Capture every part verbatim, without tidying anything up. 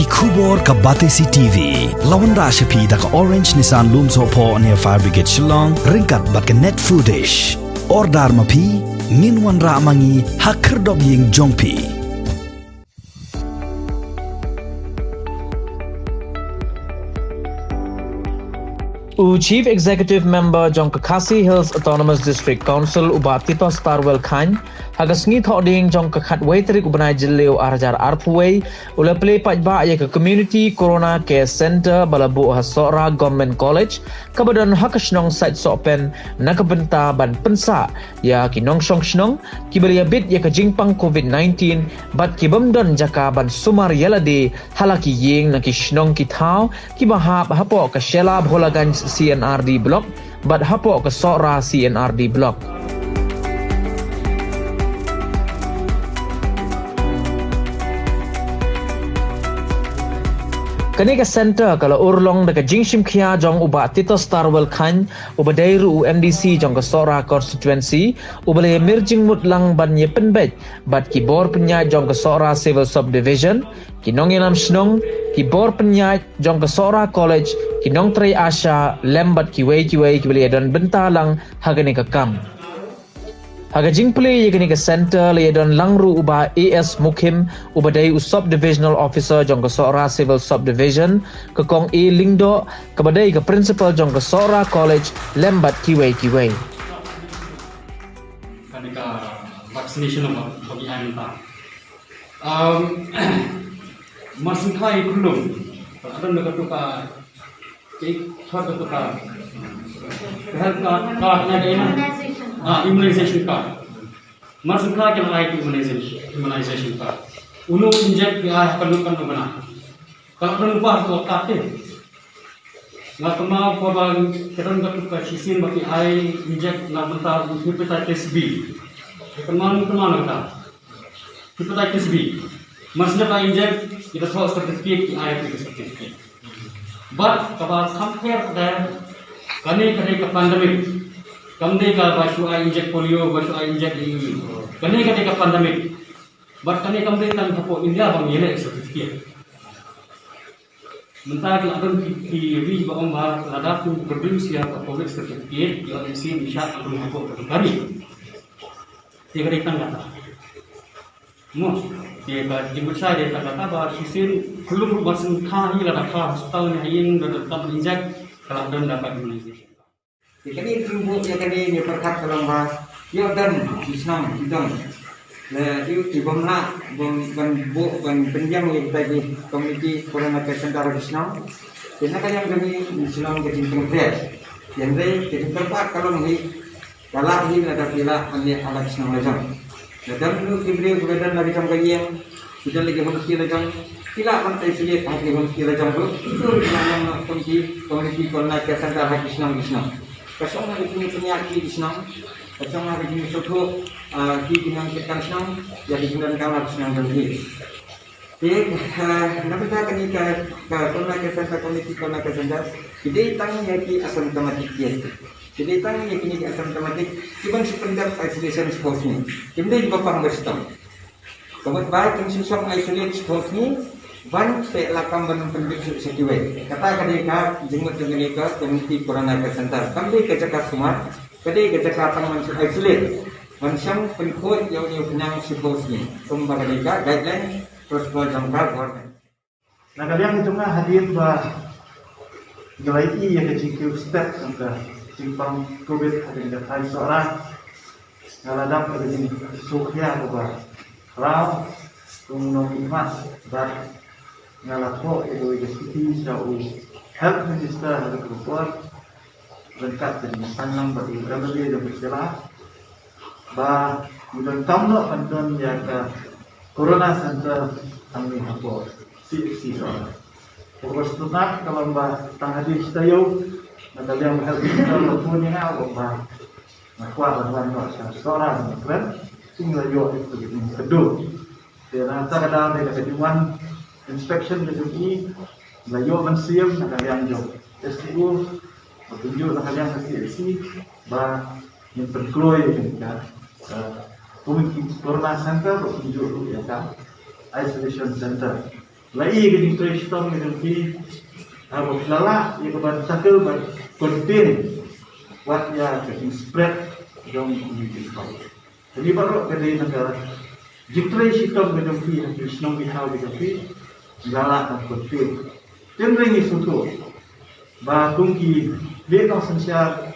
Khubor ka Batesi T V la wanrah sha phi da ka Orange Nissan Lumsohphoh near Fire Brigade Shillong, ryngkat bad ka Net Foodish. Order ma phi, ngin wanrah ma ngi ha khyrdop ïing jong phi. U Chief Executive Member jong ka Khasi Hills Autonomous District Council, u Bah Titosstarwell Chyne, ha ka sngi Thohdieng jong ka khatwei tarik u bnai Jylliew ar hajar arphew wei, u la plie paidbah ïa ka Community Corona Care Centre ba la buh ha Sohra Government College, kaba don ha ka shnong Saitsohpen, na ka bynta ban pynsah ïa ki nongshong shnong kiba la ïabit ïa ka jingpang COVID nineteen bad ki bym don jaka ban sumar ïa lade ha la ki ïing na ki shnong ki thaw kiba hap hapoh ka Shella Bholaganj C N R D Block bad hapoh ka Sohra C N R D Block. Kane ka centre ka la urlong da ka jingshim khia jong u Bah Titosstarwell Chyne, uba dei ruh u M D C jong ka Sohra Constituency, uba la ïamir jingmut lang ban ïapynbeit bad ki bor pynïaid jong ka Sohra Civil Subdivision, ki nongïalam shnong, ki bor pynïaid jong ka Sohra College, ki nongtrei ASHA, lem bad kiwei kiwei kiba la ïadon bynta lang ha kane ka kam. Ha ka jingplie ïa kane ka centre la ïadon lang ruh u Bah A S Mukhim, uba dei u Subdivisional Officer jong ka Sohra Civil Subdivision, ka Kong A Lyngdoh, kaba dei ka Principal jong ka Sohra College, lem bad kiwei kiwei. Kane ka vaccination ba, ba ki ai mynta. Um, mar sngewthuh ïa u khyllung, ka don da katu ka, ka thok katu ka, ka health card, card na ka ina? Ah, immunization card. Mar sngewthuh ki la ai ki immunization, immunization card. Uno inject ki ai ha kano kano bnai. Ka la don ba ka card te. Nga kynmaw ba ka don katu ka shisien ba ki ai inject na bynta hepatitis B. Nga kynmaw, nga kynmaw na kata. Hepatitis B. Mar shu dep ai inject, ki da thoh certificate, ki ai ki certificate. But kaba kham pher da kane ka dei ka pandemic. Kam dei kaba shu ai inject polio, ba shu ai inject ïa u. Kane ka dei ka pandemic. But kane kam dei tang hapoh India ba ngi leh certificate. Mynta ki la don ki, ki ri ba ong ba lada phi produce ïa ka COVID certificate, ïoh lehse phin shah ka don hapoh ka kari. Te ka dei tang kata. Mo, te ka jingmut shai dei tang kata ba shisien khlem ba sngewthuh hi lada ka hospital ne ha ïing lada kam inject ka la don da ka immunization. Te kane ka jingbuh ïa kane ngi pyrkhat ka long ba ïoh don ki shnong ki don. Le ïoh ki bym lah ban, ban buh ban pynbiang ïa kita ki community corona care center ha ki shnong. Te na ka liang kane ngi shu long ka jingpyntrei. Hynrei ka jingpyrkhat ka long hi, ka lah hi lada phi lah ban leh ha la ki shnong la jong. Lada don ruh ki briew kiba don la ki jong ka ïing, ki don la ki homestay la jong, ki lah ban isolate ha ki homestay la jong ruh, ki ruh ki lah ban long kum ki community corona care center ha ki shnong ki shnong. Ka shong ha ka jingpynïaid ki ki shnong, ka shong ha ka jingsngewthuh, ah, ki ki nongtrei ka shnong, ïa ki jingdonkam ha ki shnong jong ki. Te, ah, na bynta kane ka, ka corona care center, community corona care center, ki dei tang ïa ki asymptomatic case. Ki dei tang ïa kine ki asymptomatic, ki ban shu pyndep isolation shiphew sngi. Kim dei kiba pang ba shitom. Ka mut ba kin shu shong isolate shiphew sngi, ban peit lakam ban pynbit shuh sha kiwei. Kata ka dei ka jingmut jong kane ka community corona care center. Kam dei ka jaka sumar, ka dei ka jaka tang ban shu isolate. Ban shong pynkhuid ïa une u khynnah shiphew sngi. Kumba ka dei ka guideline protocol jong ka government. Na ka liang jong nga hadien ba ngi la ïohi ïa ka jingkiew step jong ka jingpang COVID ha ka thaiñ Sohra, nga la dap ka jingsngewkhia kaba khraw kum u nongmihkhmat bad nga la thoh ïa kawei ka shithi sha u Health Minister ha kata ka por. Ryngkat bad u Saiñlang bad u M L A jong ka jylla ba ngi donkam noh ban don ïa ka Corona Center hangne hapoh C H C Sohra. Kaba sngewtynnat ka long ba tang hadien shi taïew na ka liang Health Minister la phone ïa nga, u ong ba nga kwah ban wan noh sha Sohra ban kren, te ngi la ïoh ïa ka jingkyrduh. Te na kata ka daw dei ka jingwan inspection ka jong i, la ïoh mynsiem na ka liang jong S D O, ba kumjuh na ka liang ka C H C, ba ngin pynkloi ïa ka, eh, community corona center, ba kumjuh ruh ïa ka isolation center. La i ka jingtrei shitom ka jong phi, haba phi la lah ïa ka ban tackle, ban contain wat ïa ka jingspread jong u Omicron. Kane baroh ka dei na ka jingtrei shitom ka jong phi ha ki shnong ki thaw ka jong phi, ngi la lah ban contain. Tynrai ngi sngewthuh ba kum ki leh nongsynshar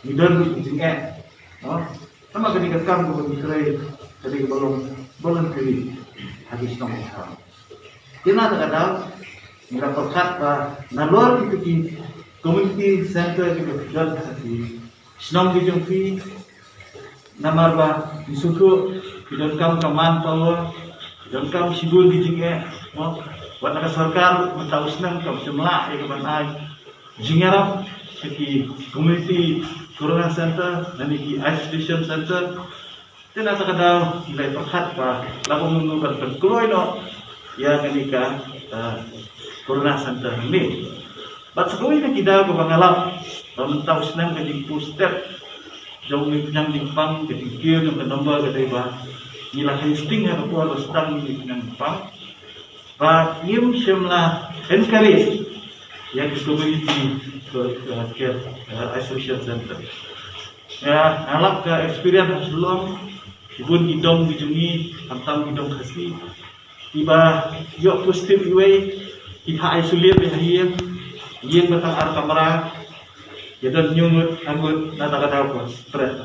ngi don ki jingeh, no? Namar kane ka kam kaba ngi trei ka dei kaba long voluntary ha ki shnong ki thaw. Te na kata ka daw ngi la pyrkhat ba nalor kito ki community center kiba phi don ha ki shnong ki jong phi, namar ba ngi sngewthuh ki donkam ka manpower, ki donkam shibun ki jingeh, mo. Wat na ka sorkar mynta u snem kam shym lah ïa ka ban ai jingïarap sha ki community corona center lane ki isolation center. Te na kata ka daw ngi la pyrkhat ba lada kumno ban pynkloi noh ïa kane ka, eh, corona center hangne. Bad sa kawei na ki daw kaba nga lap ba mynta u snem ka jingpynstep jong u mihkhmat jingpang, ka jingkiew jong ka number ka dei ba ngi la hang sting ha ka por ba sdang u mihkhmat jingpang. Ba ngim shym la encourage ïa ka community, ka, ka, ka, eh, isolation center. Ïa, nga lap ka experience ha Shillong, shibun ki dong ki jong ngi, khamtam ki dong Khasi, kiba ïoh positive iwei, ki ha isolate ha ïing, ïing ba tang ar kamra, ïa don hynñiew ngut, ar ngut, na kata ka daw ko spread.